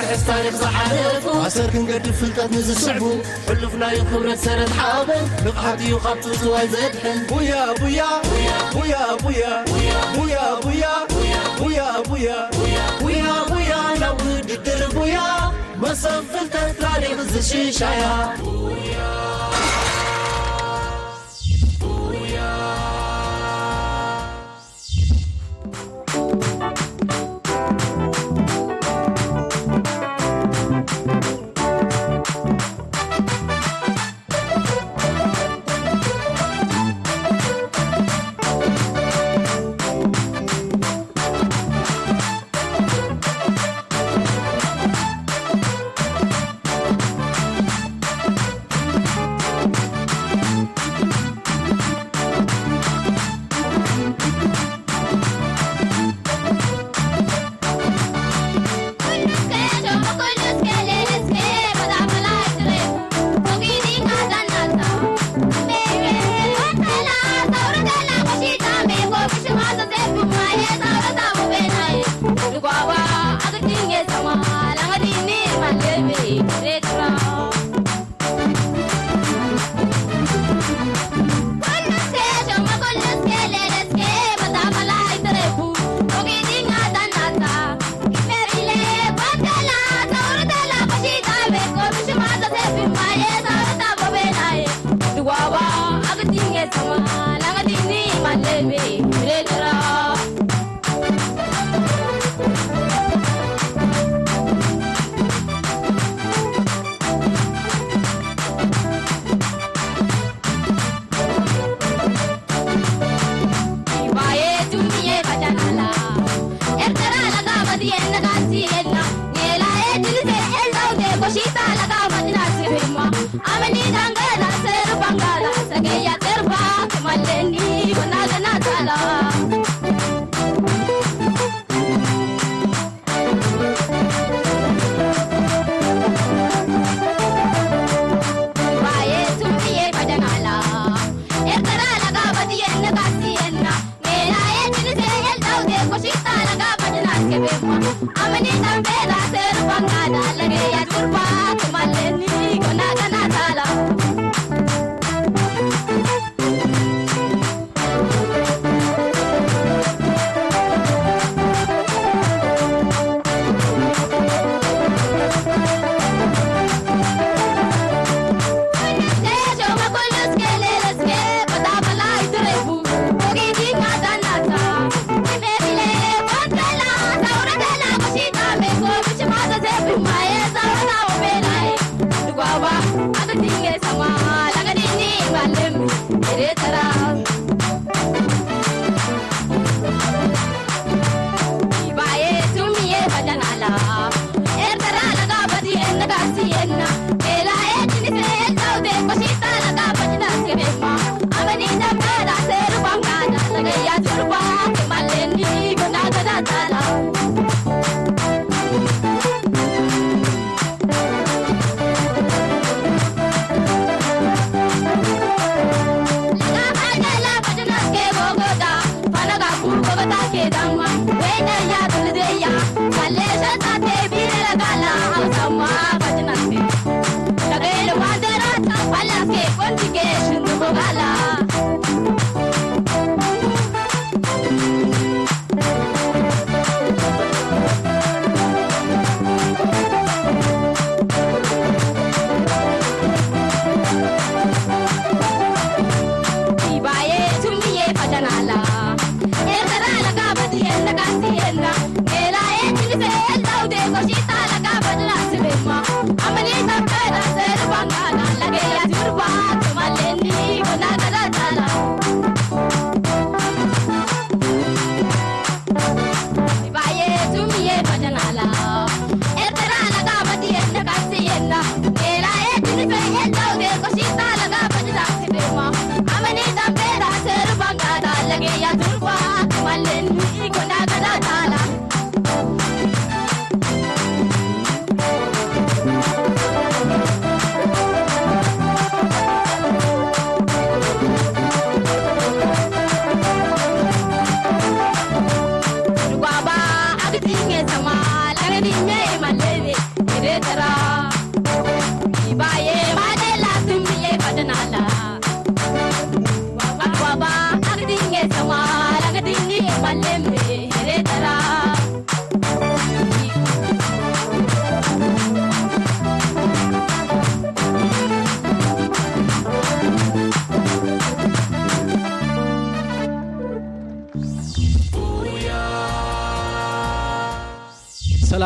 ታሪኽ ዝሓለፉ ኣሰር ክንገድፍ ፍልጠት ንዝስዕቡ ሕሉፍ ናዩ ክብረት ሰረት ሓበን ንቕሓት እዩ ካብ ትውትዋይ ዘድሕን ቡያ ቡያ ቡያ ቡያ ቡያ ቡያ ቡያ ቡያ ቡያ ቡያ ቡያ ናብ ውድድር ቡያ መሰብ ፍልጠት ታሪኽ ዝሽሻያ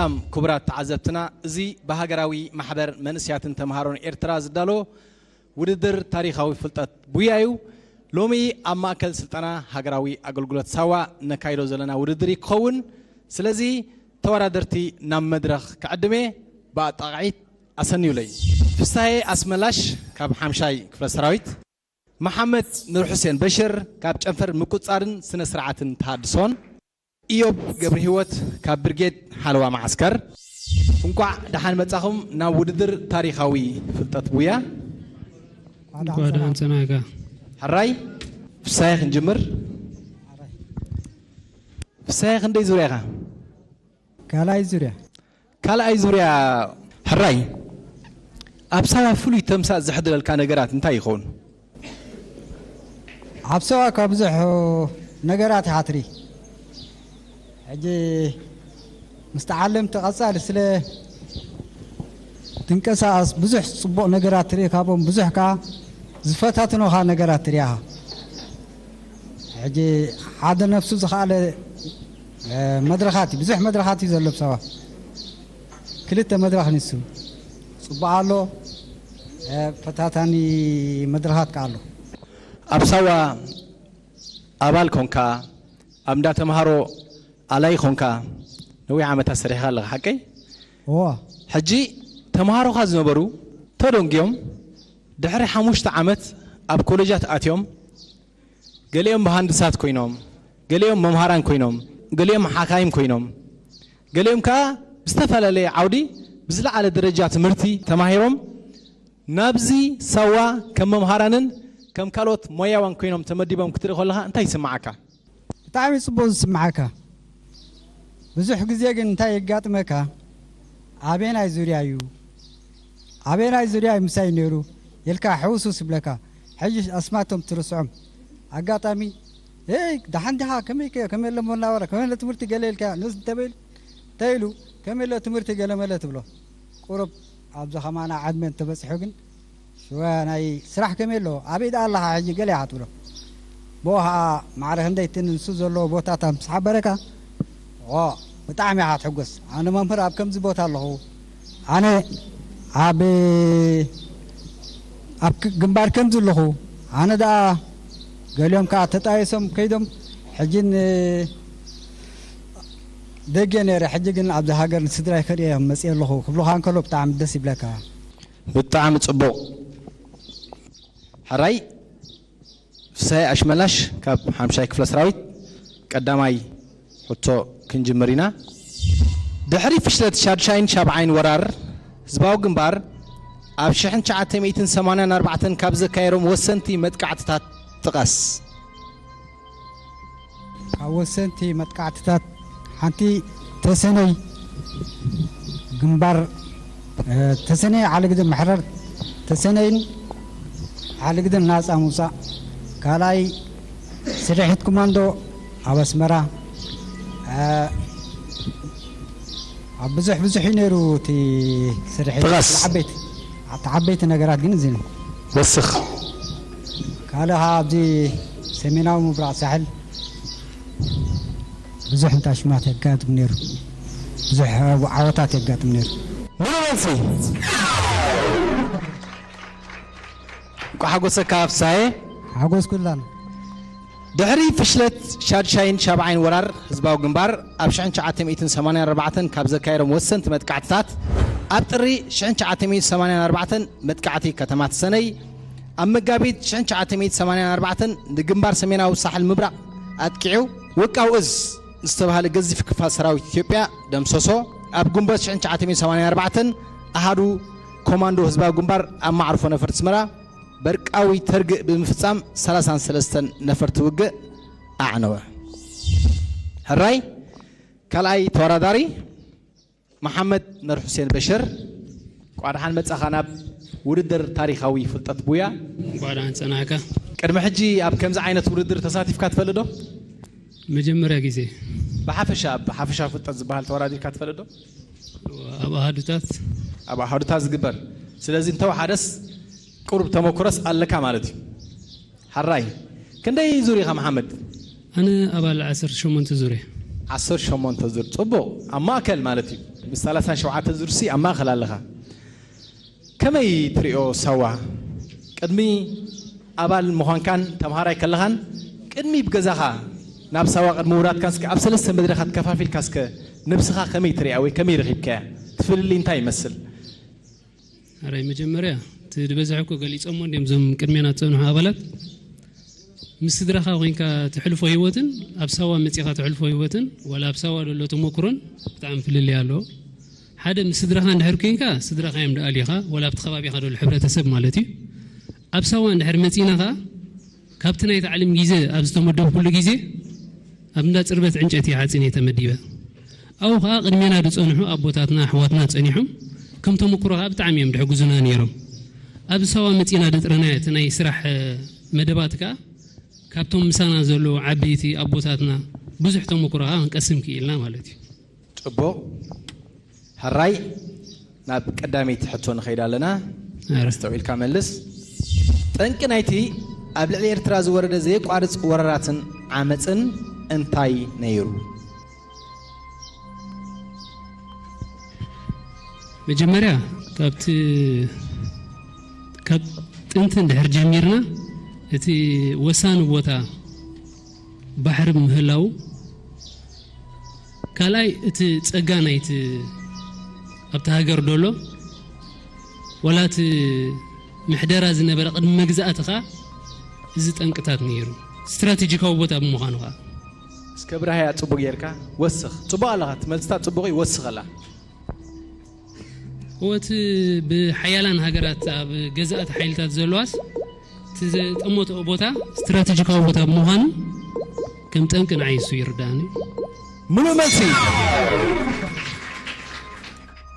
ሰላም ክቡራት ተዓዘብትና፣ እዚ ብሃገራዊ ማሕበር መንእሰያትን ተምሃሮን ኤርትራ ዝዳሎ ውድድር ታሪኻዊ ፍልጠት ቡያ እዩ። ሎሚ ኣብ ማእከል ስልጠና ሃገራዊ ኣገልግሎት ሳዋ ነካይዶ ዘለና ውድድር እዩ ክኸውን። ስለዚ ተወዳደርቲ ናብ መድረኽ ክዕድሜ ብኣጣቕዒት ኣሰንዩለይ። ፍሳሄ ኣስመላሽ ካብ ሓምሻይ ክፍለ ሰራዊት፣ መሓመድ ኑር ሑሴን በሽር ካብ ጨንፈር ምቁጻርን ስነ ስርዓትን ተሃድሶን፣ ኢዮብ ገብረ ህይወት ካብ ብርጌድ ሓለዋ መዓስከር። እንቋዕ ደሓን መጻኹም ናብ ውድድር ታሪኻዊ ፍልጠት ቡያ። እንኳ ደሓን ጸናሕካ። ሕራይ ፍሳየ ክንጅምር። ፍሳየ ክንደይ ዙርያ ኢኻ? ካልኣይ ዙርያ። ካልኣይ ዙርያ። ሕራይ ኣብ ሳዋ ፍሉይ ተምሳጥ ዘሕድረልካ ነገራት እንታይ ይኸውን? ኣብ ሳዋ ካብ ብዙሕ ነገራት ኢኻ ትርኢ። ሕጂ ምስቲ ዓለምቲ ቀጻሊ ስለ ትንቀሳቐስ ብዙሕ ጽቡቕ ነገራት ትርኢ፣ ካብኦም ብዙሕ ከኣ ዝፈታትኑኻ ነገራት ትርኢ ኢኻ። ሕጂ ሓደ ነፍሱ ዝኸኣለ መድረኻት እዩ፣ ብዙሕ መድረኻት እዩ ዘሎ ኣብ ሳዋ። ክልተ መድረኽ ንሱ ጽቡቕ ኣሎ፣ ፈታታኒ መድረኻት ከኣ ኣሎ። ኣብ ሳዋ ኣባል ኮንካ፣ ኣብ እንዳ ተምሃሮ ኣላይ ኮንካ ነዊሕ ዓመታት ሰሪሕካ ኣለኻ፣ ሓቀይ? እዋ። ሕጂ ተምሃሮኻ ዝነበሩ ተደንጊዮም ድሕሪ ሓሙሽተ ዓመት ኣብ ኮሌጃት ኣትዮም፣ ገሊኦም መሃንድሳት ኮይኖም፣ ገሊኦም መምሃራን ኮይኖም፣ ገሊኦም ሓካይም ኮይኖም፣ ገሊኦም ከኣ ብዝተፈላለየ ዓውዲ ብዝለዓለ ደረጃ ትምህርቲ ተማሂሮም ናብዚ ሳዋ ከም መምሃራንን ከም ካልኦት ሞያዋን ኮይኖም ተመዲቦም ክትርኢ ከለኻ እንታይ ይስምዓካ? ብጣዕሚ ጽቡቕ ዝስምዓካ። ብዙሕ ግዜ ግን እንታይ የጋጥመካ? ኣበየናይ ዙርያ እዩ? ኣበየናይ ዙርያ እዩ ምሳይ ነይሩ? ኢልካ ሕውስውስ ይብለካ። ሕጂ ኣስማቶም ትርስዖም። ኣጋጣሚ፣ "ሄይ፣ ደሓን ዲኻ? ከመይ ከ-፣ ከመይ ኣሎ መናበራ? ከመይ ኣሎ ትምህርቲ?" ገለ ኢልካ፣ ንስ እንተበይሉ፣ እንታይ ኢሉ? "ከመይ ኣሎ ትምህርቲ?" ገለ መለ ትብሎ። ቁሩብ ኣብዚ ኸማና ዕድመ እንተበጺሑ ግን፣ ሽወ ናይ ስራሕ ከመይ ኣሎ? ኣበይ ደኣ ኣለኻ ሕጂ? ገለ ኢኻ ትብሎ። ብኡ ኸዓ ማዕረ ክንደይ እቲ ንሱ ዘለዎ ቦታታት ምስ ሓበረካ፣ ኦ፣ ብጣዕሚ ኢኻ ትሕጎስ። ኣነ መምህር ኣብ ከምዚ ቦታ ኣለኹ፣ ኣነ ኣብ፣ ኣብ ክ-፣ ግንባር ከምዚ ኣለኹ፣ ኣነ ደኣ፣ ገሊኦም ከኣ ተጣየሶም ከይዶም፣ ሕጂ ን-፣ ደገ ነይረ፣ ሕጂ ግን ኣብዚ ሃገር ንስድራይ ክርኢ መጽየ ኣለኹ ክብሉኻ እንከሎ ብጣዕሚ ደስ ይብለካ። ብጣዕሚ ጽቡቕ። ሕራይ ፍሳይ ኣሽመላሽ ካብ ሓምሻይ ክፍለ ሰራዊት ቀዳማይ ሕቶ ክንጅምር ኢና። ድሕሪ ፍሽለት ሻድሻይን ሻብዓይን ወራር ህዝባዊ ግንባር ኣብ ሽሕን ትሽዓተ ሚእትን ሰማንያን ኣርባዕተን ካብ ዘካየዶም ወሰንቲ መጥቃዕትታት ጥቐስ። ካብ ወሰንቲ መጥቃዕትታት ሓንቲ ተሰነይ ግንባር፣ እ፣ ተሰነይ ዓለግደን መሕረር ተሰነይን ዓለግደን ናጻ ምውጻእ፣ ካልኣይ ስርሒት ኮማንዶ ኣብ ኣስመራ፣ እ፣ ኣብ ብዙሕ ብዙሕ እዩ ነይሩ እቲ ስርሒት። ጥቐስ። ዓበይቲ፣ እቲ ዓበይቲ ነገራት ግን እዚ ነው። ወስኽ። ካልእ ኸዓ ኣብዚ ሰሜናዊ ምብራቕ ሳሕል ብዙሕ እንታይ ሽማት የጋጥም ነይሩ፣ ብዙሕ ዓወታት የጋጥም ነይሩ። ሙሉ መልሲ። እንኳዕ ሓጎሰካ ፍሳየ። ሓጎስ ኩላን። ድሕሪ ፍሽለት ሻድሻይን ሻብዓይን ወራር ህዝባዊ ግንባር ኣብ ሽሕን ትሽዓተ ሚእትን ሰማንያን ኣርባዕተን ካብ ዘካየዶም ወሰንቲ መጥቃዕትታት፣ ኣብ ጥሪ ሽሕን ትሽዓተ ሚእትን ሰማንያን ኣርባዕተን መጥቃዕቲ ከተማ ተሰነይ፣ ኣብ መጋቢት ሽሕን ትሽዓተ ሚእትን ሰማንያን ኣርባዕተን ንግንባር ሰሜናዊ ሳሕል ምብራቕ ኣጥቂዑ፣ ውቃው እዝ ዝተባህለ ገዚፍ ክፋል ሰራዊት ኢትዮጵያ ደምሰሶ። ኣብ ግንቦት ሽሕን ትሽዓተ ሚእትን ሰማንያን ኣርባዕተን ኣሃዱ ኮማንዶ ህዝባዊ ግንባር ኣብ ማዕርፎ ነፈርቲ ኣስመራ በርቃዊ ተርግእ ብምፍጻም ሰላሳን ሰለስተን ነፈርቲ ውግእ ኣዕነወ። ሕራይ ካልኣይ ተወዳዳሪ መሓመድ ነር ሑሴን በሽር፣ እንኳዕ ደሓን መጻኻ ናብ ውድድር ታሪኻዊ ፍልጠት ቡያ። እንኳዕ ደሓን ጸናሕካ። ቅድሚ ሕጂ ኣብ ከምዚ ዓይነት ውድድር ተሳቲፍካ ትፈልጥ ዶ? መጀመርያ ግዜ። ብሓፈሻ ኣብ ሓፈሻ ፍልጠት ዝበሃል ተወዳዲርካ ትፈልጥ ዶ? ኣብ ኣሃዱታት። ኣብ ኣሃዱታት ዝግበር። ስለዚ እንተወሓደስ ቁሩብ ተመኩረስ ኣለካ ማለት እዩ። ሕራይ ክንደይ ዙር ኢኻ መሓመድ? ኣነ ኣባል ዓሰርተ ሸሞንተ ዙር እየ። ዓሰርተ ሸሞንተ ዙር፣ ጽቡቕ። ኣብ ማእከል ማለት እዩ። ምስ ሰላሳን ሸውዓተ ዙርሲ ኣብ ማእኸል ኣለኻ። ከመይ ትሪኦ ሳዋ? ቅድሚ ኣባል ምዃንካን ተምሃራይ ከለኻን ቅድሚ ብገዛኻ ናብ ሳዋ ቅድሚ ውራድካን እስከ ኣብ ሰለስተ መድረኻት ከፋፊልካ እስከ ነብስኻ ከመይ ትሪኣ ወይ ከመይ ረኺብካያ? እቲ ፍልልይ እንታይ ይመስል? ኣራይ መጀመርያ እቲ ዝበዝሐ እኮ ገሊጾሞ እንዲዮም እዞም ቅድሜና ዝጸንሑ ኣባላት። ምስ ስድራኻ ኮይንካ ትሕልፎ ህይወትን ኣብ ሳዋ መጺኻ ትሕልፎ ህይወትን ዋላ ኣብ ሳዋ ዘሎ ተመኩሮን ብጣዕሚ ፍልልይ ኣለዎ። ሓደ ምስ ስድራኻ እንድሕር ኮይንካ ስድራኻ እዮም ደኣልዩኻ ዋላ ኣብቲ ከባቢኻ ዘሎ ሕብረተሰብ ማለት እዩ። ኣብ ሳዋ እንድሕር መጺእና ኸኣ ካብቲ ናይ ታዕሊም ግዜ ኣብ ዝተመደብኩሉ ግዜ ኣብ እንዳ ጽርበት ዕንጨይቲ ሓጺን እየ ተመዲበ። ኣብኡ ኸኣ ቅድሜና ዝጸንሑ ኣቦታትና ኣሕዋትና ጸኒሖም ከም ተመኩሮ ኸኣ ብጣዕሚ እዮም ዝሕግዙና ነይሮም። ኣብዚ ሳዋ መጺእና ዘጥረናዮ እቲ ናይ ስራሕ መደባት ከኣ ካብቶም ምሳና ዘለዉ ዓበይቲ ኣቦታትና ብዙሕ ተመኩሮ ኸኣ ክንቀስም ክኢልና ማለት እዩ። ጽቡቕ። ሕራይ ናብ ቀዳመይቲ ሕቶ ንኸይድ ኣለና። ኣረ። ኣስተውዒልካ መልስ። ጠንቂ ናይቲ ኣብ ልዕሊ ኤርትራ ዝወረደ ዘየቋርጽ ወረራትን ዓመጽን እንታይ ነይሩ? መጀመርያ ካብቲ ካብ ጥንቲ እንድሕር ጀሚርና እቲ ወሳኒ ቦታ ባሕሪ ምህላው ካልኣይ እቲ ጸጋ ናይቲ ኣብቲ ሃገር ደሎ ዋላ እቲ ምሕደራ ዝነበረ ቅድሚ መግዛእቲ ኸኣ እዚ ጠንቅታት ነይሩ ስትራቴጂካዊ ቦታ ብምዃኑ ኸኣ እስከ ብራህያ ጽቡቅ ጌርካ ወስኽ ጽቡቅ ኣለኻ ትመልስታ ጽቡቅ እዩ ወስኸላ እወ እቲ ብሓያላን ሃገራት ኣብ ገዛእቲ ሓይልታት ዘለዋስ እቲ ዘጠመትኦ ቦታ ስትራቴጂካዊ ቦታ ብምዃኑ ከም ጠንቂ ንዓይ እሱ ይርዳእኒ ምሉእ መልሲ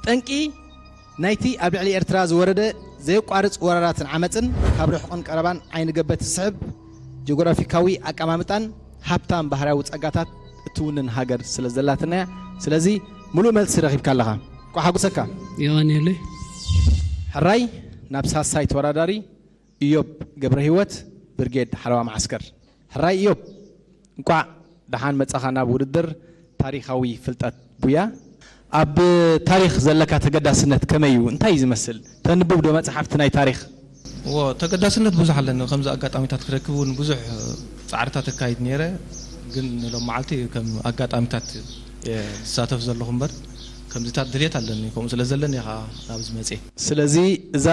ጠንቂ ናይቲ ኣብ ልዕሊ ኤርትራ ዝወረደ ዘየቋርጽ ወራራትን ዓመጽን ካብ ርሑቕን ቀረባን ዓይኒ ገበት ዝስሕብ ጂኦግራፊካዊ ኣቀማምጣን ሃብታም ባህርያዊ ጸጋታት እትውንን ሃገር ስለ ዘላትና እያ። ስለዚ ምሉእ መልሲ ረኺብካ ኣለኻ። እንቋዕ ሓጎሰካ። የቐንየለይ። ሕራይ ናብ ሳሳይ ተወዳዳሪ እዮብ ገብረሂወት ብርጌድ ሓለዋ መዓስከር። ሕራይ እዮብ እንቋዕ ደሓን መጻኻ ናብ ውድድር ታሪኻዊ ፍልጠት ቡያ። ኣብ ታሪኽ ዘለካ ተገዳስነት ከመይ እዩ? እንታይ እዩ ዝመስል? ተንብብ ዶ መጽሓፍቲ ናይ ታሪኽ? እዎ፣ ተገዳስነት ብዙሕ ኣለኒ። ከምዚ ኣጋጣሚታት ክረክብ እውን ብዙሕ ጻዕርታት እካይድ ነይረ። ግን ሎም መዓልቲ ከም ኣጋጣሚታት እየ ዝሳተፍ ዘለኹ እምበር ከምዚታት ድሌት ኣለኒ። ከምኡ ስለ ዘለኒ እየ ከዓ ናብዚ መፅየ። ስለዚ እዛ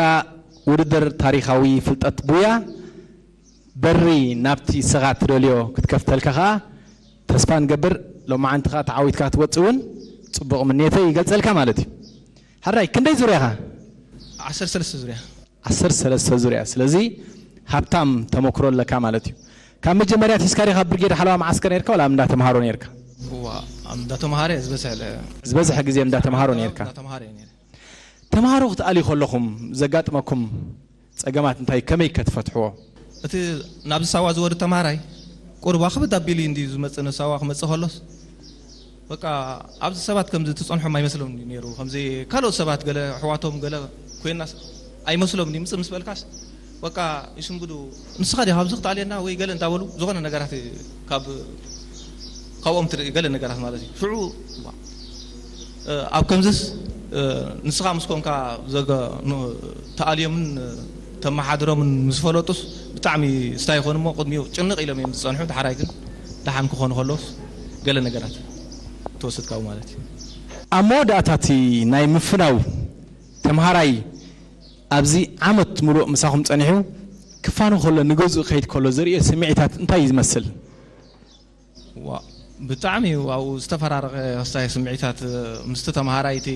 ውድድር ታሪኻዊ ፍልጠት ቡያ በሪ ናብቲ ንስኻ ትደልዮ ክትከፍተልካ ከኣ ተስፋ ንገብር። ሎማዓንቲ ከኣ ተዓዊትካ ክትወጽእ እውን ጽቡቕ ምንየተይ ይገልጸልካ ማለት እዩ። ሕራይ ክንደይ ዙርያ ኢኻ? ዓሰርተ ሰለስተ ዙርያ። ዓሰርተ ሰለስተ ዙርያ። ስለዚ ሃብታም ተመክሮ ኣለካ ማለት እዩ። ካብ መጀመርያ ኣትሒዝካ ዲኻ ብርጌድ ሓለዋ መዓስከር ነርካ ዋላ ኣብ እንዳ ተምሃሮ ነርካ? እዋ፣ ኣብ እንዳ ተምሃሮ እየ ዝበዝሐ። ዝበዝሐ ግዜ ኣብ እንዳ ተምሃሮ ነርካ? እንዳ ተምሃሮ እየ ነይረ። ተምሃሮ ክትኣልዩ ከለኹም ዘጋጥመኩም ጸገማት እንታይ ከመይ ከ ትፈትሕዎ? እቲ ናብዚ ሳዋ ዝወርድ ተምሃራይ ቁሩብ ክብድ ኣቢሉ እዩ እንድዩ ዝመጽእ ንሳዋ ክመጽእ ከሎስ በቃ ኣብዚ ሰባት ከምዚ ትጸንሖም ኣይመስሎምን እዩ ነይሩ ከምዚ ካልኦት ሰባት ገለ ኣሕዋቶም ገለ ኮይናስ ኣይመስሎም እዩ ምጽእ ምስ በልካስ በቃ ይስንብዱ ንስኻ ዲኻ ኣብዚ ክትኣልየና ወይ ገለ እንዳበሉ ዝኾነ ነገራት ካብ ካብኦም ትርኢ ገለ ነገራት ማለት እዩ ሽዑ ኣብ ከምዝስ ንስኻ ምስ ኮንካ ተኣልዮምን ተመሓድሮምን ምስ ፈለጡስ ብጣዕሚ ስታይ ይኾኑ እሞ ቅድሚኡ ጭንቕ ኢሎም እዮም ዝጸንሑ። ዳሕራይ ግን ደሓን ክኾኑ ከለውስ ገለ ነገራት ትወስድ ካብኡ ማለት እዩ። ኣብ መወዳእታ እቲ ናይ ምፍናው ተምሃራይ ኣብዚ ዓመት ምሉእ ምሳኹም ጸኒሑ ክፋኖ ከሎ ንገዝኡ ክኸይድ ከሎ ዘርእዮ ስምዒታት እንታይ እዩ ዝመስል? ዋእ ብጣዕሚ እዩ ኣብኡ ዝተፈራረቐ ክስታይ ስምዒታት ምስቲ ተምሃራይ እቲ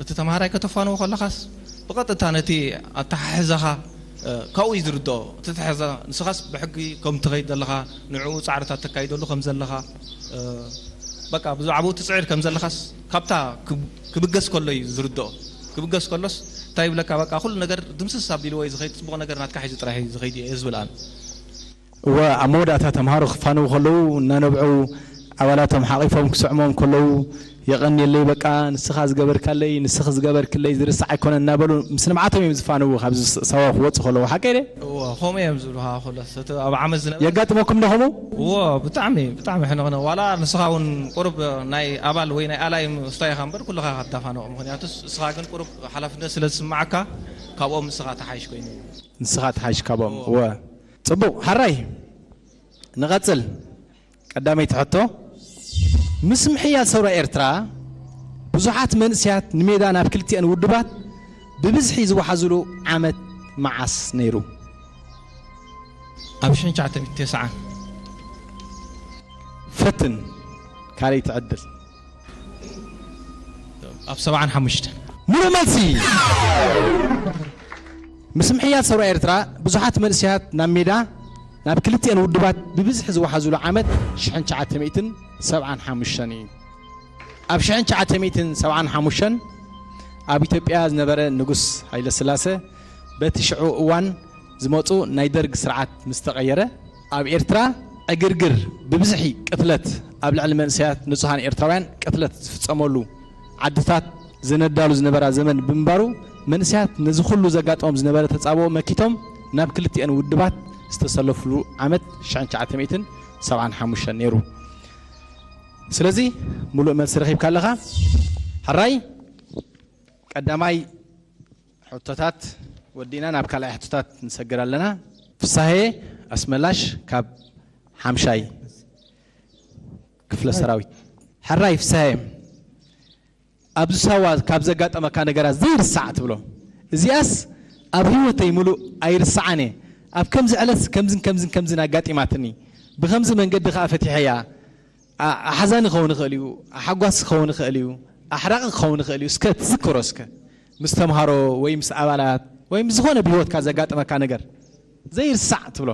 እቲ ተምሃራይ ከተፋንዎ ከለኻስ ብቐጥታ ነቲ ኣተሓሕዛኻ ካብኡ እዩ ዝርድኦ እቲ ኣተሓሕዛ ንስኻስ ብሕጊ ከም ትኸይድ ዘለኻ ንዕኡ ፃዕርታት ተካይደሉ ከም ዘለኻ በቃ ብዛዕባኡ ትፅዕር ከም ዘለኻስ ካብታ ክብገስ ከሎ እዩ ዝርድኦ ክብገስ ከሎስ እንታይ ይብለካ በቃ ኩሉ ነገር ድምስስ ኣቢልዎ እዩ ዝኸይድ ፅቡቕ ነገር ናትካ ሒዙ ጥራሕ እዩ ዝኸይድ እየ ዝብል ኣነ እወ፣ ኣብ መወዳእታ ተምሃሮ ክፋነዉ ከለዉ እናነብዑ ኣባላቶም ሓቒፎም ክስዕሞም ከለዉ የቐንየለይ፣ በቃ ንስኻ ዝገበርካለይ፣ ንስኺ ዝገበርክለይ ዝርሳዕ ኣይኮነን እናበሉ ምስ ንብዓቶም እዮም ዝፋነዉ፣ ካብዚ ስ-፣ ሳዋ ክወፁ ከለዉ። ሓቀይ ድየ? እዎ፣ ከምኡ እዮም ዝብሉ። ከዓ ኩለስ እቲ ኣብ ዓመት ዝነበረ የጋጥመኩም ዶ ከምኡ? እዎ፣ ብጣዕሚ፣ ብጣዕሚ ሕንቕንቕ። ዋላ ንስኻ እውን ቁሩብ ናይ ኣባል ወይ ናይ ኣላይ ምስታይ ኢኻ እምበር፣ ኩልኻ ኢኻ ትዳፋነቕ። ምኽንያቱስ፣ ንስኻ ግን ቁሩብ ሓላፍነት ስለ ዝስምዓካ፣ ካብኦም ንስኻ ትሓይሽ ኮይኑ እዩ። ንስኻ ትሓይሽ ካብኦም። እዎ። እወ። ጽቡቕ፣ ሓራይ። ንቐጽል። ቀዳመይቲ ሕቶ፣ ምስ ምሕያል ሰውራ ኤርትራ፣ ብዙሓት መንእሰያት ንሜዳ ናብ ክልቲኤን ውድባት ብብዝሒ ዝወሓዙሉ ዓመት መዓስ ነይሩ? ኣብ ሽሕን ትሽዓተ ሚእትን ተስዓን። ፈትን፣ ካልኣይቲ ዕድል። ኣብ ሰብዓን ሓሙሽተን። ምሉእ መልሲ። ምስ ምሕያል ሰውራ ኤርትራ፣ ብዙሓት መንእሰያት ናብ ሜዳ፣ ናብ ክልቲኤን ውድባት ብብዝሒ ዝወሓዙሉ ዓመት ሽሕን ትሽዓተ ሚእትን ሰብዓን ሓሙሽተን እዩ። ኣብ ሽሕን ትሽዓተ ሚእትን ሰብዓን ሓሙሽተን ኣብ ኢትዮጵያ ዝነበረ ንጉስ ሃይለስላሰ፣ በቲ ሽዑ እዋን ዝመጹ ናይ ደርግ ስርዓት ምስ ተቐየረ፣ ኣብ ኤርትራ ዕግርግር፣ ብብዝሒ ቅትለት፣ ኣብ ልዕሊ መንእሰያት ንጹሃን ኤርትራውያን ቅትለት ዝፍጸመሉ ዓድታት ዘነዳሉ ዝነበራ ዘመን ብምንባሩ፣ መንእሰያት ነዚ ኩሉ ዘጋጥሞም ዝነበረ ተጻብኦ መኪቶም ናብ ክልቲኤን ውድባት ዝተሰለፉሉ ዓመት ሽሕን ትሽዓተ ሚእትን ሰብዓን ሓሙሽተን ነይሩ። ስለዚ፣ ምሉእ መልሲ ረኺብካ ኣለኻ። ሕራይ፣ ቀዳማይ ሕቶታት ወዲእና ናብ ካልኣይ ሕቶታት ንሰግር ኣለና። ፍሳሄ ኣስመላሽ ካብ ሓምሻይ ክፍለ ሰራዊት። ሕራይ ፍሳሄ፣ ኣብዚ ሳዋ ካብ ዘጋጠመካ ነገራት ዘይርሳዕ ትብሎ፣ እዚኣስ ኣብ ህይወተይ ምሉእ ኣይርስዓን እየ። ኣብ ከምዚ ዕለትስ ከምዝን ከምዝን ከምዝን ኣጋጢማትኒ፣ ብኸምዚ መንገዲ ኸኣ ፈቲሐያ። ኣ-፣ ኣሕዛኒ ክኸውን ይኽእል እዩ፣ ኣሓጓሲ ክኸውን ይኽእል እዩ፣ ኣሕራቒ ክኸውን ይኽእል እዩ። እስከ ትዝክሮ እስከ፣ ምስ ተምሃሮ ወይ ምስ ኣባላት ወይ ምስ ዝኾነ ብህይወትካ ዘጋጠመካ ነገር ዘይርሳዕ ትብሎ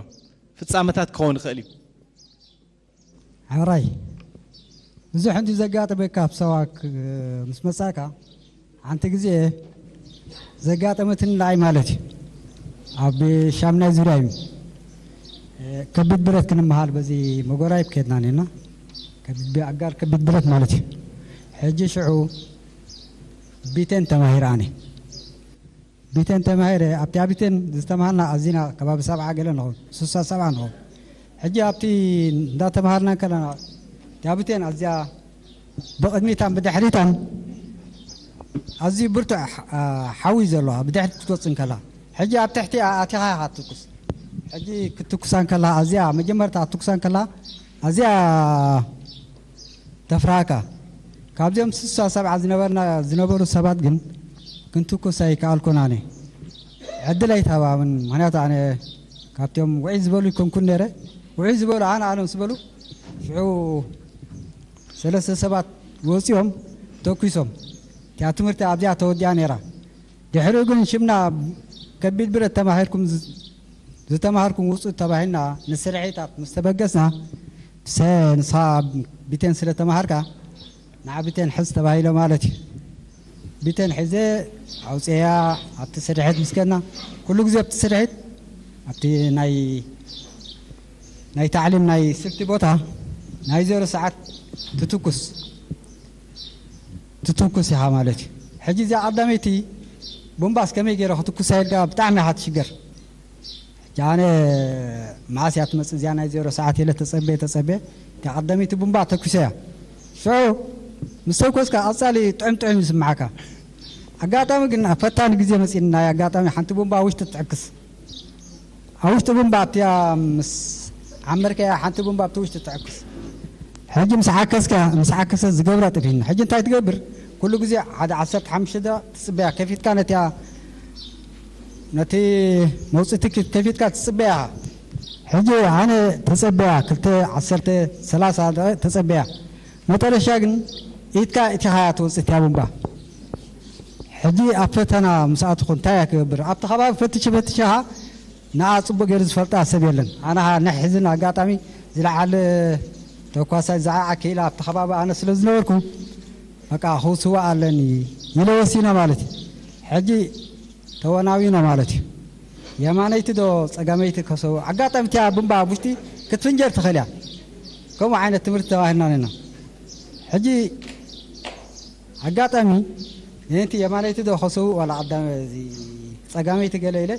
ፍጻመታት ክኸውን ይኽእል እዩ። ሕራይ፣ ብዙሕ እንዲ ዘጋጠመካ ኣብ ሰዋክ ምስ መጻእካ፣ ሓንቲ ግዜ ዘጋጠመትኒ ንዓይ ማለት እዩ። ኣብ ሻምናይ ዙርያ እዩ። ከቢድ ብረት ክንመሃል በዚ መጎራይብ ከድና ነና። ከቢድ ብ-፣ ኣጋር ከቢድ ብረት ማለት እዩ። ሕጂ ሽዑ ቢቴን ተማሂረ ኣነ። ቢቴን ተማሂረ፣ ኣብቲ ኣብ ቢቴን ዝተማሃርና ኣዚና ከባቢ ሰብዓ ገለ ንኸውን፣ ስሳ ሰብዓ ንኸውን። ሕጂ ኣብቲ እንዳተማሃርና ከለና፣ እታ ቢቴን ኣዝያ ብቕድሚታን ብድሕሪታን ኣዝዩ ብርቱዕ ሓ-፣ ሓዊ እዩ ዘለዋ፣ ብድሕሪት ክትወጽእ እንከላ። ሕጂ ኣብ ትሕቲ ኣቲኻ ኢኻ ትትኩስ። ሕጂ ክትትኩሳ እንከላ፣ ኣዝያ መጀመርታ ክትትኩሳ እንከላ፣ ኣዝያ ተፍርሃካ። ካብዚኦም ስሳ ሰብዓ ዝነበርና፣ ዝነበሩ ሰባት ግን ክንትኩስ ኣይከኣልኩን ኣነ። ዕድል ኣይተሃባምን። ምኽንያቱ ኣነ ካብቶም ውዕይ ዝበሉ ኣይኮንኩን ነይረ። ውዕይ ዝበሉ ኣነ፣ ኣነ ምስ በሉ፣ ሽዑ ሰለስተ ሰባት ወጺኦም ተኲሶም። እቲኣ ትምህርቲ ኣብዚኣ ተወዲኣ ነይራ። ድሕሪኡ ግን ሽምና ከቢድ ብረት ተማሂርኩም ዝ-፣ ዝተማሃርኩም ውጹ ተባሂልና ንስርሒታት ምስ ተበገስና፣ ሰ-፣ ንስኻ ቢቴን ስለ ተማሃርካ፣ ንዓ ቢቴን ሕዝ ተባሂለ ማለት እዩ። ቢቴን ሒዘ ኣውፅያ ኣብቲ ስርሒት ምስ ከድና፣ ኩሉ ግዜ ኣብቲ ስርሒት፣ ኣብቲ ናይ፣ ናይ ታዕሊም ናይ ስፍቲ ቦታ፣ ናይ ዜሮ ሰዓት ትትኩስ፣ ትትኩስ ኢኻ ማለት እዩ። ሕጂ እዚኣ ቀዳመይቲ ቡምባስ ከመይ ገይረ ክትኩሳ ኢልካ ብጣዕሚ ኢኻ ትሽገር። ሕጂ ኣነ መዓስ እያ ትመጽእ እዚኣ ናይ ዜሮ ሰዓት ኢለ ተጸቤ፣ ተጸቤ፣ እታ ቀዳመይቲ ቡምባ ተኩሰያ። ሽዑ ምስ ተኮስካ ቀጻሊ ጥዑም ጥዑም ይስምዓካ። ኣጋጣሚ ግን ኣብ ፈታኒ ግዜ መጺእኒ፣ ናይ ኣጋጣሚ ሓንቲ ቡምባ ኣብ ውሽጢ ትዕክስ። ኣብ ውሽጢ ቡምባ ኣብቲኣ ምስ ዓመርከያ ሓንቲ ቡምባ ኣብቲ ውሽጢ ትዕክስ። ሕጂ ምስ ዓከስካ፣ ምስ ዓከሰ ዝገብራ ጠፊእና። ሕጂ እንታይ ትገብር? ኩሉ ግዜ ሓደ ዓሰርተ ሓሙሽተ ደቂቕ ትጽበያ፣ ከፊትካ ነቲኣ፣ ነቲ መውጽእቲ ከፊትካ ትጽበያ። ሕጂ ኣነ ተጸበያ፣ ክልተ፣ ዓሰርተ፣ ሰላሳ ደቂቕ ተጸበያ። መጠረሻ ግን ኢድካ ኢቲኻ እያ ትወጽእ እቲኣ ቡምባ። ሕጂ ኣብ ፈተና ምስ ኣተኹ እንታይ እያ ክገብር? ኣብቲ ከባቢ ፈትሽ ፈትሽ ኢኻ፣ ንዓ ጽቡቕ ገይሩ ዝፈልጣ ሰብ የለን። ኣነ ኸኣ ንሕዝን ኣጋጣሚ ዝለዓለ ተኳሳይ ዝዓዓ ክኢላ ኣብቲ ከባቢ ኣነ ስለ ዝነበርኩ፣ በቃ ክውስዋ ኣለኒ ኢለ ወሲነ ማለት እዩ። ሕጂ ተወናዊኖ ማለት እዩ። የማነይቲ ዶ ጸጋመይቲ ከሰው ኣጋጣሚ እቲኣ ቡምባ ኣብ ውሽጢ ክትፍንጀር ትኽእል እያ። ከምኡ ዓይነት ትምህርቲ ተማሂርና ነና። ሕጂ ኣጋጣሚ ነቲ የማነይቲ ዶ ከሰው ዋላ ቀዳመ እዚ ጸጋመይቲ ገለ ኢለ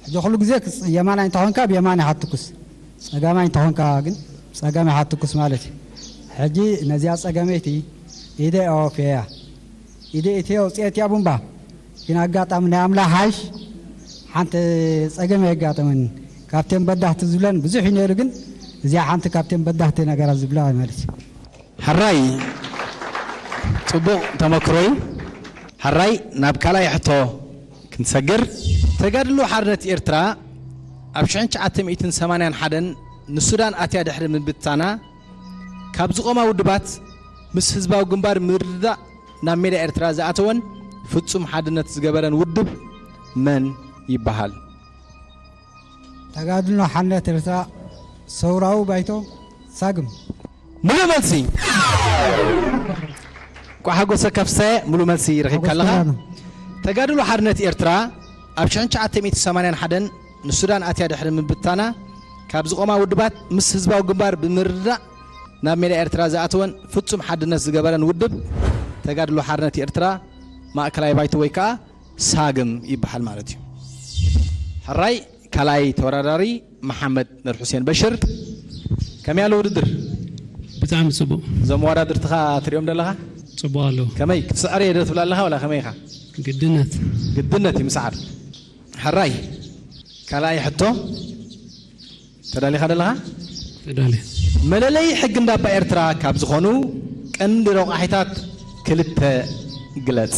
ሕጂ ኩሉ ግዜ ክጽ-፣ የማናይ እንተኾንካ ብየማን ኢኻ ትኩስ፣ ጸጋማይ እንተኾንካ ግን ጸጋም ኢኻ ትኩስ ማለት እዩ። ሕጂ ነዚኣ ጸጋመይቲ ኢደ ኣወፍየያ። ኢደ እትየ ኣውፅኤት እያ ቡምባ። ግን ኣጋጣሚ ናይ ኣምላኽ ሓይሽ ሓንቲ ጸገም የጋጠመኒ። ካብተን በዳህቲ ዝብለን ብዙሕ እዩ ነይሩ፣ ግን እዚኣ ሓንቲ ካብተን በዳህቲ ነገራት ዝብላ ማለት እዩ። ሕራይ፣ ጽቡቕ ተመክሮ እዩ። ሕራይ፣ ናብ ካልኣይ ሕቶ ክንሰግር። ተጋድሎ ሓርነት ኤርትራ ኣብ ሽሕን ትሽዓተ ሚእትን ሰማንያን ሓደን ንሱዳን ኣትያ ድሕሪ ምብትታና፣ ካብ ዝቖማ ውድባት ምስ ህዝባዊ ግንባር ምርድዳእ ናብ ሜዳ ኤርትራ ዝኣተወን ፍጹም ሓድነት ዝገበረን ውድብ መን ይበሃል? ተጋድሎ ሓርነት ኤርትራ ሰውራዊ ባይቶ ሳግም። ምሉእ መልሲ። እንቋዕ ሓጎሰካ ፍሳየ፣ ምሉእ መልሲ ረኺብካ ኣለኻ። ሓጎስ ተጋድሎ። ተጋድሎ ሓርነት ኤርትራ ኣብ ሽሕን ትሽዓተ ሚእትን ሰማንያን ሓደን ንሱዳን ኣትያ ድሕሪ ምብትታና፣ ካብ ዝቖማ ውድባት ምስ ህዝባዊ ግንባር ብምርድዳእ ናብ ሜዳ ኤርትራ ዝኣተወን ፍጹም ሓድነት ዝገበረን ውድብ ተጋድሎ ሓርነት ኤርትራ ማእከላይ ባይቶ ወይ ከኣ ሳግም ይበሃል ማለት እዩ። ሕራይ ካልኣይ ተወዳዳሪ መሓመድ ኑር ሑሴን በሽር። ከመይ ኣሎ ውድድር? ብጣዕሚ ጽቡቕ። እዞም መወዳድርትኻ ትሪኦም ዘለኻ? ጽቡቕ ኣለዉ። ከመይ ክትስዕር እየ ዶ ትብል ኣለኻ ወላ ከመይ ኢኻ? ግድነት። ግድነት እዩ ምስዓር። ሕራይ ካልኣይ ሕቶ። ተዳሊኻ ዘለኻ? ተዳልየ። መለለዪ ሕጊ እንዳባ ኤርትራ ካብ ዝኾኑ ቀንዲ ረቋሒታት ክልተ ግለጽ።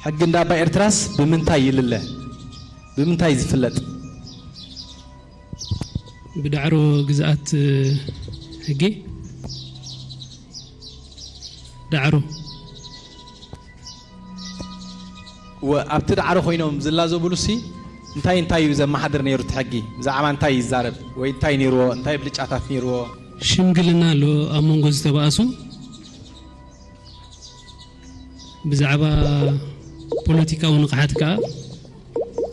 ሕጊ እንዳባ ኤርትራስ ብምንታይ ይልለ? ብምንታይ ዝፍለጥ? ብዳዕሮ ግዝኣት ሕጊ ዳዕሮ። ወ-፣ ኣብቲ ዳዕሮ ኮይኖም ዝላዘብሉሲ እንታይ እንታይ እዩ ዘመሓድር ነይሩ እቲ ሕጊ? ብዛዕባ እንታይ ይዛረብ? ወይ እንታይ ነይርዎ? እንታይ ብልጫታት ነይርዎ? ሽምግልና ኣሎ ኣብ መንጎ ዝተባእሱ። ብዛዕባ ፖለቲካዊ ንቕሓት ከኣ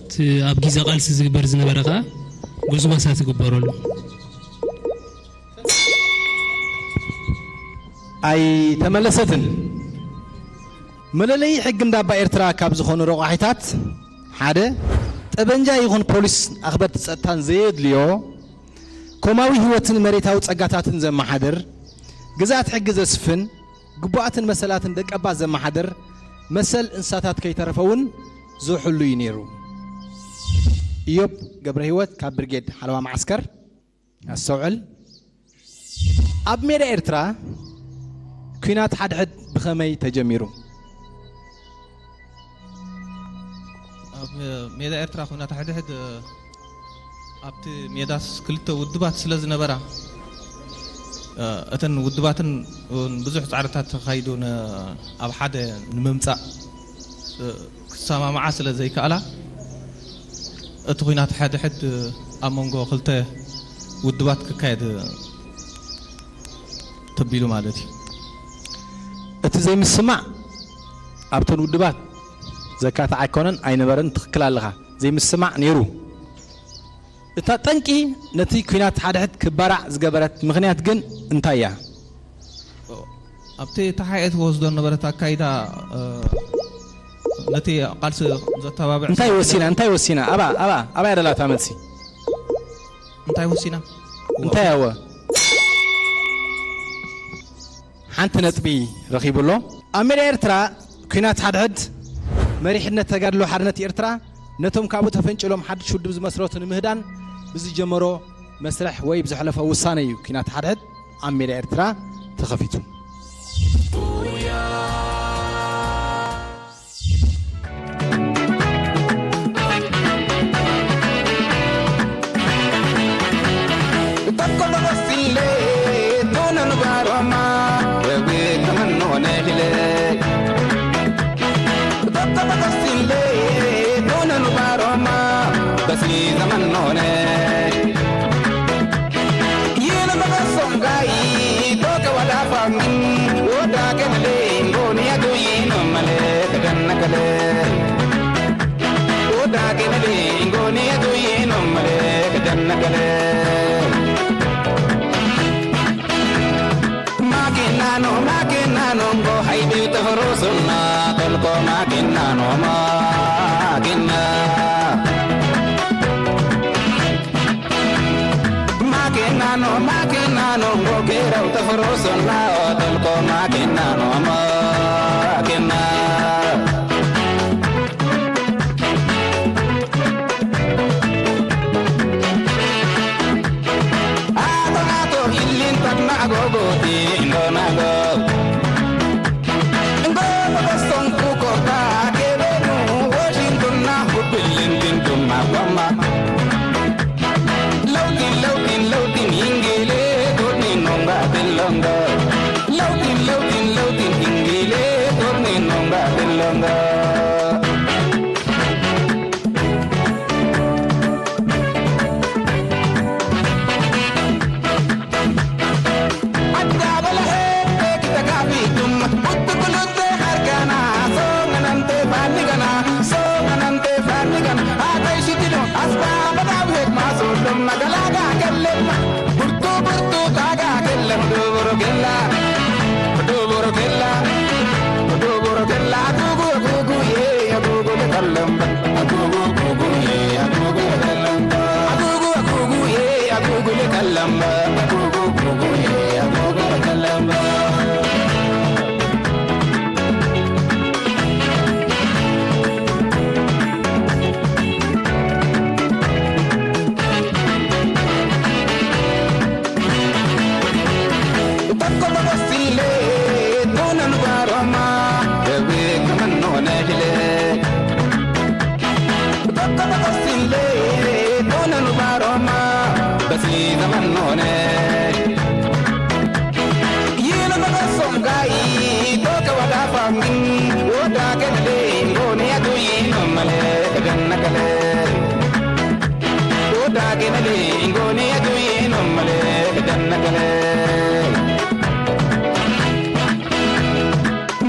እቲ ኣብ ግዜ ቃልሲ ዝግበር ዝነበረ ከኣ ጎስጓሳት ይግበረሉ። ኣይተመለሰትን። መለለዪ ሕጊ እንዳባ ኤርትራ ካብ ዝኾኑ ረቋሒታት ሓደ፣ ጠበንጃ ይኹን ፖሊስ ኣኽበርቲ ጸጥታን ዘየድልዮ፣ ኮማዊ ህይወትን መሬታዊ ጸጋታትን ዘመሓድር፣ ግዝኣት ሕጊ ዘስፍን፣ ግቡኣትን መሰላትን ደቀባት ዘመሓድር፣ መሰል እንስሳታት ከይተረፈ እውን ዝሕሉ እዩ ነይሩ። ኢዮብ ገብረ ህይወት ካብ ብርጌድ ሓለዋ መዓስከር። ኣስተውዕል። ኣብ ሜዳ ኤርትራ ኲናት ሓድሕድ ብኸመይ ተጀሚሩ? ኣብ ሜዳ ኤርትራ ኲናት ሓድሕድ ኣብቲ ሜዳስ ክልተ ውድባት ስለ ዝነበራ፣ እተን ውድባትን እውን ብዙሕ ጻዕርታት ተኻይዱ ን-፣ ኣብ ሓደ ንምምጻእ ክሰማምዓ ስለ ዘይከኣላ፣ እቲ ኲናት ሓድሕድ ኣብ መንጎ ክልተ ውድባት ክካየድ ተቢሉ ማለት እዩ። እቲ ዘይምስማዕ ኣብተን ውድባት ዘካትዕ ኣይኮነን፣ ኣይነበረን። ትኽክል ኣለኻ። ዘይምስማዕ ነይሩ። እታ ጠንቂ ነቲ ኲናት ሓድሕድ ክባራዕ ዝገበረት ምኽንያት ግን እንታይ እያ? ኣብቲ ተሓኤ ትወስዶ ነበረት ኣካይዳ፣ እ፣ ነቲ ቃልሲ ዘተባብዕ እንታይ ሰብ ወሲና? እንታይ ወሲና? ኣባ፣ ኣባ፣ ኣባ ያደላታ መልሲ። እንታይ ወሲና? እንታይ ኣወ? ሓንቲ ነጥቢ ረኺቡ ኣሎ። ኣብ ሜዳ ኤርትራ ኲናት ሓድሕድ መሪሕነት ተጋድሎ ሓርነት ኤርትራ ነቶም ካብኡ ተፈንጭሎም ሓድሽ ውድብ ዝመስረቱ ንምህዳን ብዝጀመሮ መስርሕ ወይ ብዘሕለፎ ውሳነ እዩ ኲናት ሓድሕድ ኣብ ሜዳ ኤርትራ ተኸፊቱ። Tafurusuna tolko makina no makina. Makina no makina no ngokera tafurusuna tolko makina no makina. Ato ato ilin takna agogo ti indonago. Ngo song ku kota kebenu Washington na hubilin tin tumma mama. Lautin lautin lautin ingile totni nonga bilonga. Lautin lautin lautin ingile totni nonga bilonga.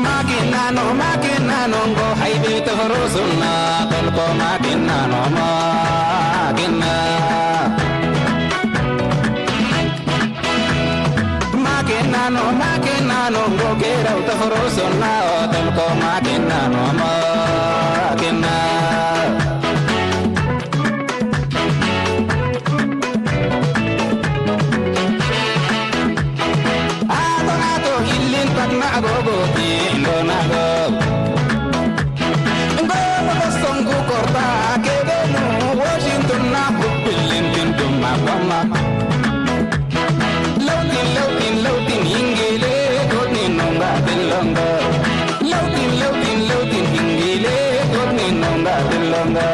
Makinano, makinano, ngo haide tafurusuna, tolko makinano, makina. Makinano, makinano, ngo kerau tafurusuna, tolko makinano, makina. Ato ato ilin takna agogo ti indonago. Ngo song ku korta kebenu Washington na hubilin tin tumma mama. Lautin lautin lautin ingile totni nonga bilonga. Lautin lautin lautin ingile totni nonga bilonga.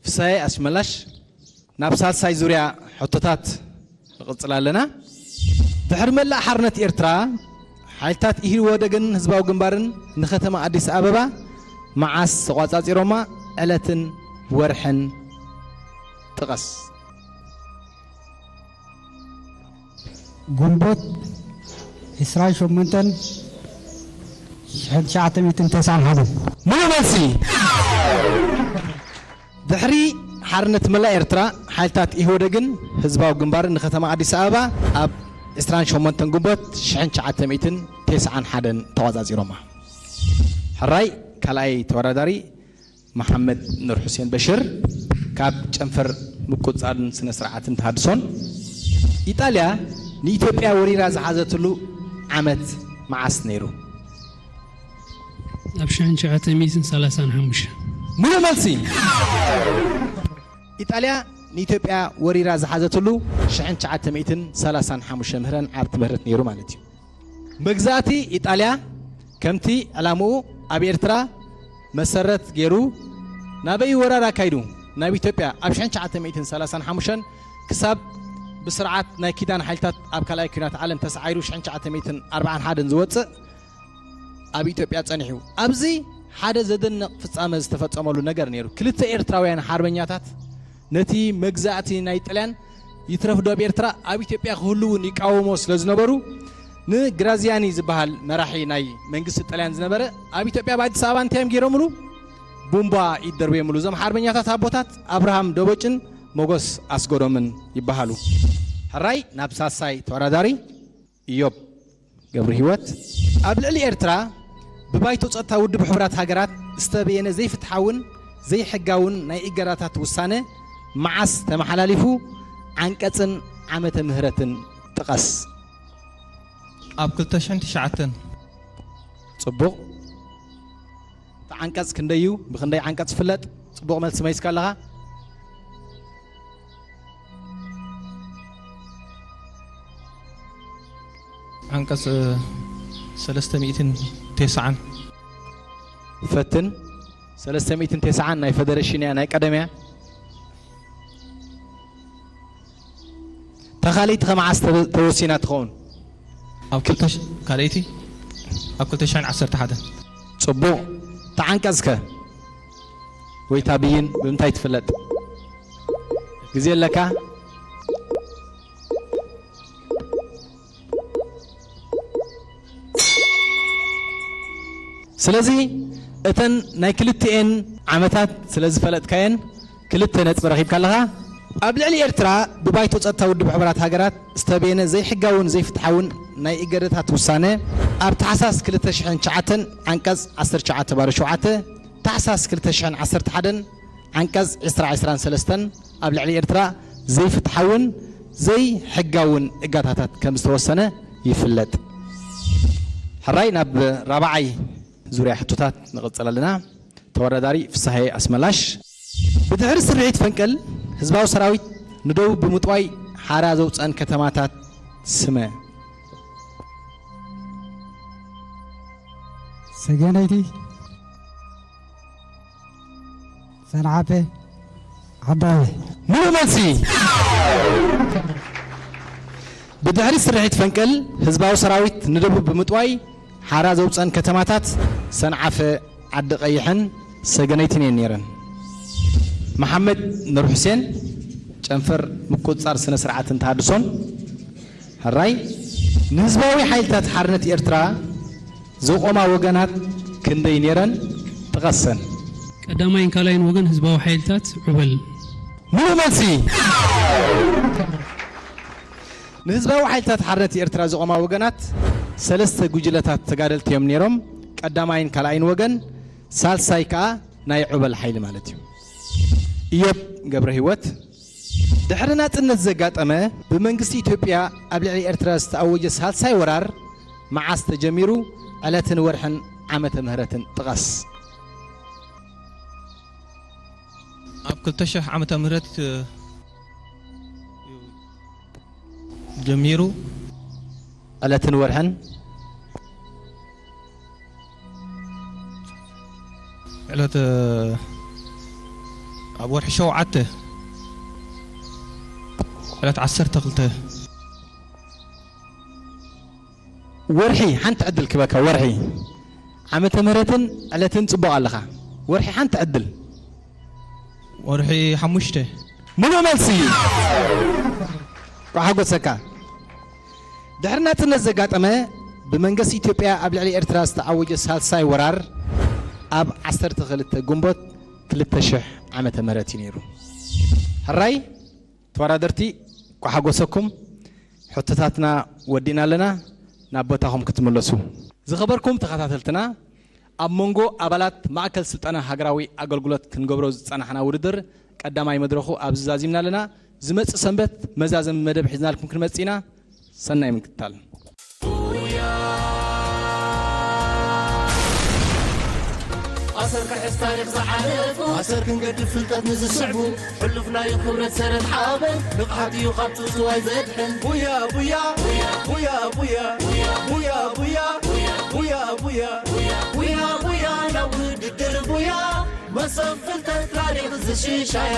ፍሳየ ኣሽመላሽ፣ ናብ ሳልሳይ ዙርያ ሕቶታት ንቕጽል ኣለና። ድሕሪ መላእ ሓርነት ኤርትራ፣ ሓይልታት ኢህወደግን ህዝባዊ ግንባርን ንከተማ ኣዲስ ኣበባ መዓስ ተቖጻጺሮማ? ዕለትን ወርሕን ጥቀስ። ግንቦት ዕስራን ሸሞንተን ሽሕን ትሽዓተ ሚእትን ተስዓን ሓደን። ሙሉእ መልሲ። ድሕሪ ሓርነት መላእ ኤርትራ፣ ሓይልታት ኢህወደግን ህዝባዊ ግንባርን ንከተማ ኣዲስ ኣበባ ኣብ ዕስራን ሸሞንተን ግንቦት ሽሕን ትሽዓተ ሚእትን ተስዓን ሓደን ተቖጻጺሮማ። ሕራይ፣ ካልኣይ ተወዳዳሪ መሓመድ ኑር ሑሴን በሽር ካብ ጨንፈር ምቁጽጻርን ስነ ስርዓትን ተሃድሶን። ኢጣልያ ንኢትዮጵያ ወሪራ ዝሓዘትሉ ዓመት መዓስ ነይሩ? ኣብ ሽሕን ትሽዓተ ሚእትን ሰላሳን ሓሙሽተን። ሙሉእ መልሲ። ኢጣልያ ንኢትዮጵያ ወሪራ ዝሓዘትሉ ሽሕን ትሽዓተ ሚእትን ሰላሳን ሓሙሽተ ምህረን ዓርኪ ምህረት ነይሩ ማለት እዩ። መግዛእቲ ኢጣልያ ከምቲ ዕላምኡ ኣብ ኤርትራ መሰረት ገይሩ ናበይ ወራር ኣካይዱ? ናብ ኢትዮጵያ ኣብ ሽሕን ትሽዓተ ሚእትን ሰላሳን ሓሙሽተን ክሳብ ብስርዓት ናይ ኪዳን ሓይልታት ኣብ ካልኣይ ኲናት ዓለም ተሰዓይሩ ሽሕን ትሽዓተ ሚእትን ኣርባዓን ሓደን ዝወፅእ ኣብ ኢትዮጵያ ጸኒሑ። ኣብዚ ሓደ ዘደንቕ ፍጻመ ዝተፈጸመሉ ነገር ነይሩ። ክልተ ኤርትራውያን ሓርበኛታት ነቲ መግዛእቲ ናይ ጥልያን ይትረፍ ዶ ኣብ ኤርትራ ኣብ ኢትዮጵያ ክህልውን ይቃወሞ ስለ ዝነበሩ ንግራዚያኒ ዝበሃል መራሒ ናይ መንግስቲ ጥልያን ዝነበረ ኣብ ኢትዮጵያ ኣብ ኣዲስ ኣበባ እንታይ እዮም ገይሮምሉ? ቡምባ ይደርብዮምሉ። እዞም ሓርበኛታት ኣቦታት ኣብርሃም ደቦጭን ሞጎስ ኣስገዶምን ይበሃሉ። ሕራይ ናብ ሳሳይ ተወዳዳሪ ኢዮብ ገብረሂወት። ኣብ ልዕሊ ኤርትራ ብባይቶ ጸጥታ ውድብ ሕቡራት ሃገራት ዝተበየነ ዘይፍትሓውን ዘይሕጋውን ናይ እገዳታት ውሳነ መዓስ ተመሓላሊፉ? ዓንቀጽን ዓመተ ምህረትን ጥቀስ። ኣብ ክልተ ሽሕን ትሽዓተን። ጽቡቕ። እቲ ዓንቀጽ ክንደይ እዩ? ብኽንደይ ዓንቀጽ ይፍለጥ? ጽቡቕ መልሲ መሊስካ ኣለኻ። ዓንቀጽ ሰለስተ ሚእትን ተስዓን። ፈትን። ሰለስተ ሚእትን ተስዓን ናይ ፈደረሽን እያ፣ ናይ ቀደም እያ። እታ ካልኣይቲ ከ መዓስ ተወሲና ትኸውን? ኣብ ካልኣይቲ ኣብ ክልተ ሽሕን ዓሰርተ ሓደን። ጽቡቕ። እታ ዓንቀጽ ከ ወይ እታ ብይን ብምንታይ ትፍለጥ? ግዜ ኣለካ። ስለዚ እተን ናይ ክልቲኤን ዓመታት ስለ ዝፈለጥካየን ክልተ ነጥቢ ረኺብካ ኣለኻ። ኣብ ልዕሊ ኤርትራ ብባይቶ ጸጥታ ውድብ ሕቡራት ሃገራት ዝተበየነ ዘይሕጋውን ዘይፍትሓውን ናይ እገደታት ውሳነ ኣብ ታሕሳስ ክልተ ሽሕን ትሽዓተን ዓንቀጽ ዓሰርተ ትሽዓተ ባዶ ሸውዓተ፣ ታሕሳስ ክልተ ሽሕን ዓሰርተ ሓደን ዓንቀጽ ዕስራ ዕስራን ሰለስተን ኣብ ልዕሊ ኤርትራ ዘይፍትሓውን ዘይሕጋውን እገዳታት ከም ዝተወሰነ ይፍለጥ። ሕራይ ናብ ራብዓይ ዙርያ ሕቶታት ንቕጽል ኣለና። ተወዳዳሪ ፍስሃየ ኣስመላሽ። ብድሕሪ ስርሒት ፈንቅል ህዝባዊ ሰራዊት ንደቡብ ብምጥዋይ ሓራ ዘውፀአን ከተማታት ስመ። ሰገነይቲ፣ ሰንዓፈ፣ ዓዳይ። ሙሉእ መልሲ። ብድሕሪ ስርሒት ፈንቅል ህዝባዊ ሰራዊት ንደቡብ ብምጥዋይ ሓራ ዘውፀአን ከተማታት ሰንዓፈ፣ ዓዲ ቀይሕን ሰገነይትን እየን ነይረን። መሓመድ ኑር ሑሴን፣ ጨንፈር ምቁፅፃር ስነ ስርዓትን ተሃድሶን። ሕራይ፣ ንህዝባዊ ሓይልታት ሓርነት ኤርትራ ዘቆማ ወገናት ክንደይ ነይረን? ጥቀሰን። ቀዳማይን ካልኣይን ወገን ህዝባዊ ሓይልታት ዑበል። ሙሉእ መልሲ። ንህዝባዊ ሓይልታት ሓርነት ኤርትራ ዘቆማ ወገናት ሰለስተ ጉጅለታት ተጋደልቲ እዮም ነይሮም። ቀዳማይን ካልኣይን ወገን፣ ሳልሳይ ከኣ ናይ ዑበል ሓይሊ ማለት እዩ። ኢዮብ ገብረ ህይወት። ድሕሪ ናጽነት ዘጋጠመ ብመንግስቲ ኢትዮጵያ ኣብ ልዕሊ ኤርትራ ዝተኣወጀ ሳልሳይ ወራር መዓስ ተጀሚሩ? ዕለትን ወርሕን ዓመተ ምህረትን ጥቀስ። ኣብ ክልተ ሽሕ ዓመተ ምህረት እ፣ ጀሚሩ። ዕለትን ወርሕን። ዕለት ኣብ ወርሒ ሸውዓተ፣ ዕለት ዓሰርተ ክልተ። ወርሒ ሓንቲ ዕድል ክበካ። ወርሒ፣ ዓመተ ምህረትን ዕለትን ጽቡቕ ኣለኻ። ወርሒ ሓንቲ ዕድል። ወርሒ ሓሙሽተ። ሙሉእ መልሲ። ቋሓጎሰካ። ድሕሪ ናጽነት ዘጋጠመ ብመንግስቲ ኢትዮጵያ ኣብ ልዕሊ ኤርትራ ዝተኣወጀ ሳልሳይ ወራር ኣብ ዓሰርተ ክልተ ግንቦት ክልተ ሽሕ ዓመተ ምህረት እዩ ነይሩ። ሕራይ ተወዳደርቲ ቋሓጎሰኩም። ሕቶታትና ወዲእና ኣለና፣ ናብ ቦታኹም ክትምለሱ። ዝኸበርኩም ተኸታተልትና፣ ኣብ መንጎ ኣባላት ማእከል ስልጠና ሃገራዊ ኣገልግሎት ክንገብሮ ዝጸናሕና ውድድር ቀዳማይ መድረኹ ኣብዚ ዛዚምና ኣለና። ዝመጽእ ሰንበት መዛዘሚ መደብ ሒዝናልኩም ክንመጽእ ኢና። ሰናይ ምክትታል። ኣሰር ክሕዝ ታሪኽ ዝሓለፉ ኣሰር ክንገድፍ ፍልጠት ንዝስዕቡ ሕሉፍ ናይ ክብረት ሰረት ሓበን ንቕሓት እዩ ካብ ትእትዋይ ዘድሕን ቡያ ቡያ ቡያ ቡያ ቡያ ቡያ ቡያ ቡያ ቡያ ቡያ ቡያ ናብ ውድድር ቡያ መሰብ ፍልጠት ታሪኽ ዝሽሻያ